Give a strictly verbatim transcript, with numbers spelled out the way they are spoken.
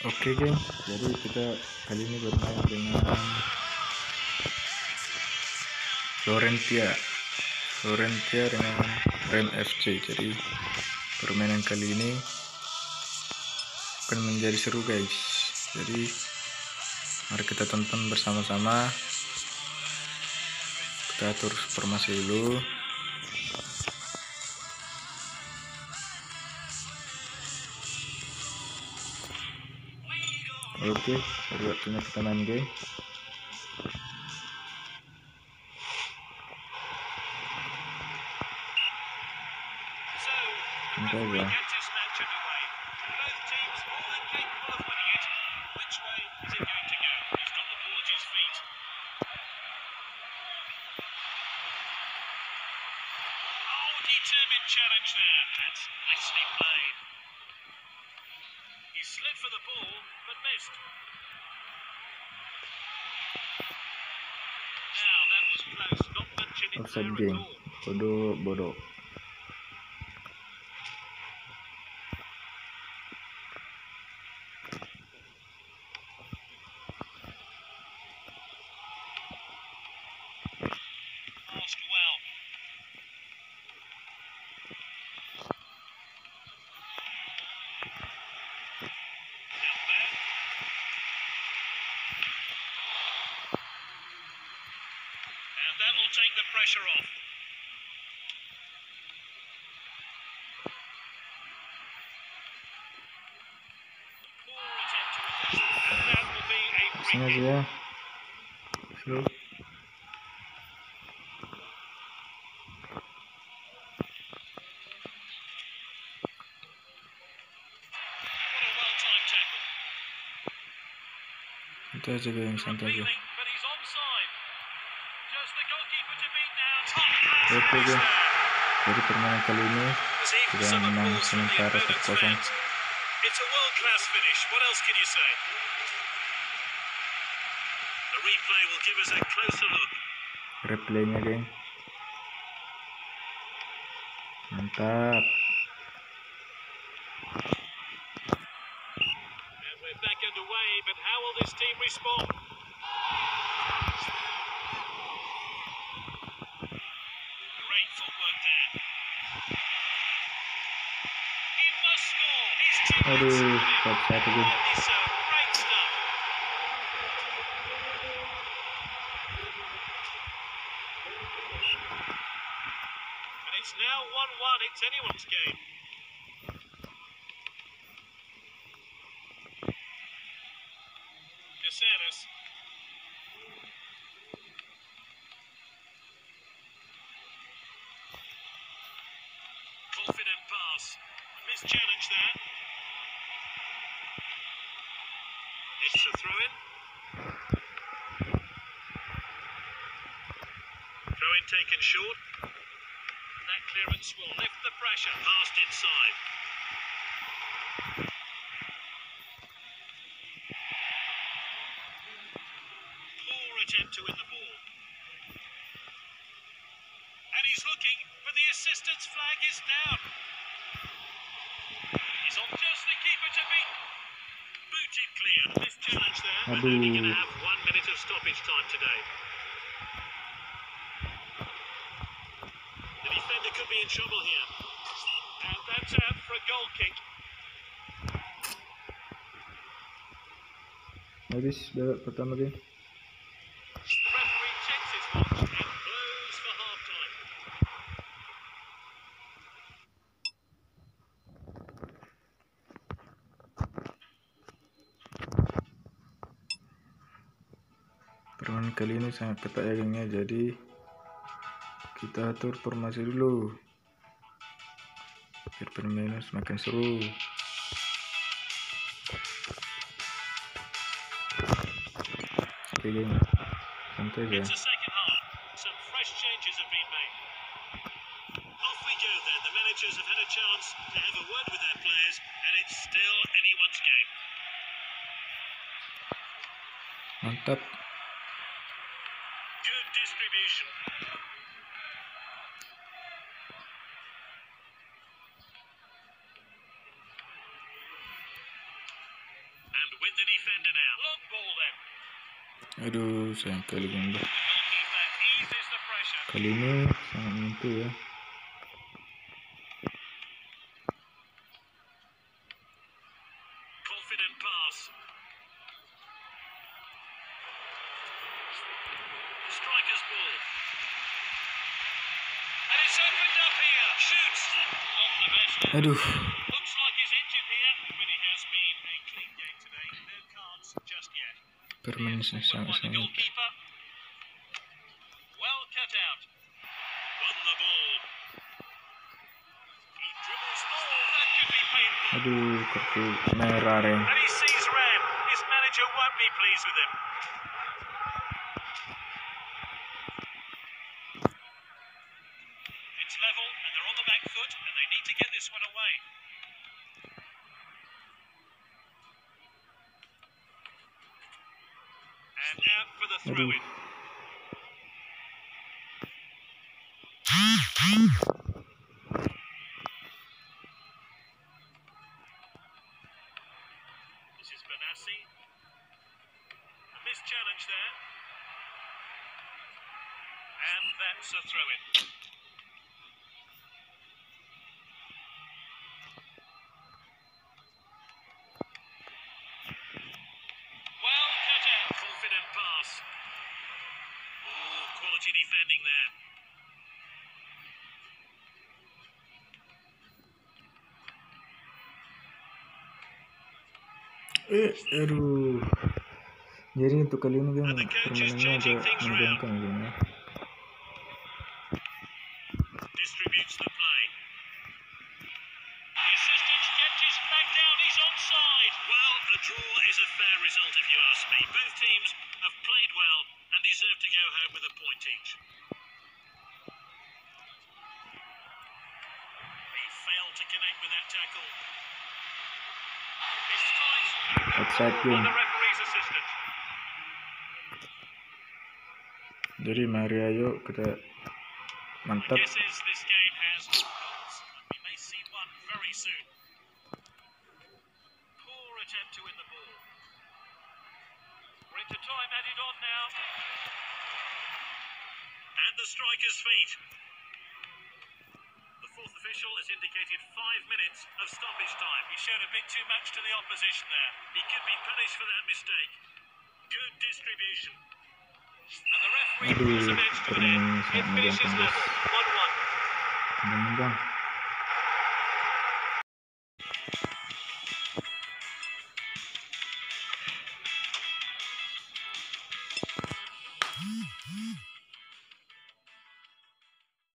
Oke, geng, jadi kita kali ini bermain dengan Florentia. Florentia dengan Rem F C. Jadi permainan kali ini akan menjadi seru, guys. Jadi mari kita tonton bersama-sama. Kita atur formasi dulu. Oke, jadi waktunya kita main game. Santai aja. Oh, determined challenge there. That's nicely played. He slid for the ball, but missed. Now, that was close. Not much in it there at all. Offside, geng. Bodo, bodo. Passed well. And that will take the pressure off. Poor attempt to finish, and that will be a free kick. Sengaja ya. Slow. Santai aja, geng, santai aja. Oke, geng. Jadi permainan kali ini kita menang sementara satu kosong. Replaynya, geng. Mantap. And we're back underway, but how will this team respond? Great footwork there. He must score. He's too... Aduh, offside lagi. Great stuff. And it's now one one. It's anyone's game. Caceres. Confident pass. Mischallenge there. It's a throw-in. Throw-in taken short. That clearance will lift the pressure. Passed inside. Poor attempt to win the ball. And he's looking, but the assistance flag is down. He's on just the keeper to beat. Booted clear. Mischallenge there. And only gonna have one minute of stoppage time today. The defender could be in trouble here. And that's out for a goal kick. Habis babak pertama, geng. Referee checks his watch and blows for half time. Permainan kali ini sangat ketat ya, geng, ya. Jadi kita atur formasi dulu biar permainan semakin seru. Oke, geng, santai aja. It's a second half. Some fresh changes have been made. Off we go then. The managers have had a chance to have a word with their players, and it's still anyone's game. Mantap. Good distribution. And Aduh, sayang kali gua. Kali ini sangat menyentuh ya. Confident pass. Striker's ball. And it's opened up here. Shoots. Not the best. Aduh. Looks like he's injured here. It really has been a clean game today. No cards just yet. Permainan sangat-sangat. Well cut out. Won the ball. He dribbles. Oh, that could be painful. Aduh, kartu merah, Ren. And he sees red. His manager won't be pleased with him. It's level, and they're on the back foot, and they need to get this one away. And out for the throw-in. This is Benassi. A missed challenge there. And that's a throw-in. Well cut out. Confident pass. Oh, quality defending there. Eh, aduh. Jadi untuk kali ini kan permainannya agak menegangkan gitu ya. Distributes the play. The assistant kept his flag down. He's onside. Well, a draw is a fair result if you ask me. Both teams have played well and deserve to go home with a point each. He failed to connect with that tackle. Offside, Gung. The referee's assistant. Jadi mari ayo kita mantap. Guess is this game has goals. We may see one very soon. Poor attempt to win the ball. We're into time added on now. And the striker's feet. The fourth official has indicated five minutes of stoppage time. He showed a bit too much to the opposition there. He could be punished for that mistake. Good distribution. And the referee draws the match to an end. It finishes level, one one. Aduh, permainan sangat menegangkan, guys. Menegangkan.